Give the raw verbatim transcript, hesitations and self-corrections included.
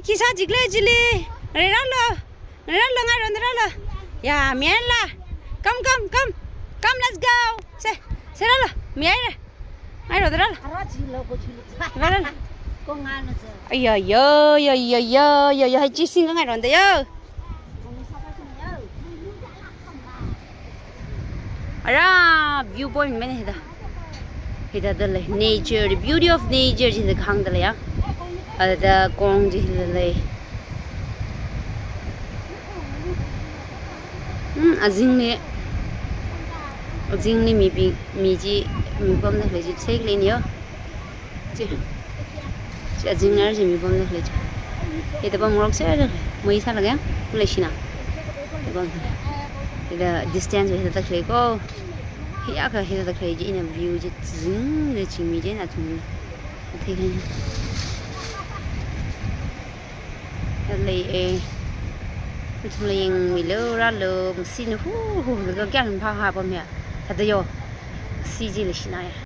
Khi sā jikle chili. Re rālo. Re rālo, ngarānda rālo. Ya, mihaila. Come, come, come. Come, let's go. Se, se rālo. Mihaira. Ngarānda rālo. Ara chilo ko chilo. Rālo. Ko ngana se. Ayo, yo, yo, yo, yo, yo, yo. Hai chi sing ngarānda yo. Ara view point mane hithāda. Hithāda lei. Nature, the beauty of nature chi hithāda kahāngda lei ya. Ada kong chi hithāda lei. Hmm, azingli. Azingli mibing, mi chi, mi pamda lei chi, sek lei ni yo. Chi. Chi azingli chi mi pamda lei chi. Hithāda pamngarokser da lei. Mui sālaga ya. Kule shina. Hithāda pam. Hithāda distance hithāda lei ko. Hiyākha hithāda lei chi ina view chi zingda chingmi chi na thung. Athei kan. Lei e. Ithumla yangmilo, rālo, masina hu hu, laga kyan pha ha pam ya. Thāda yo. Masi chi leishina ya.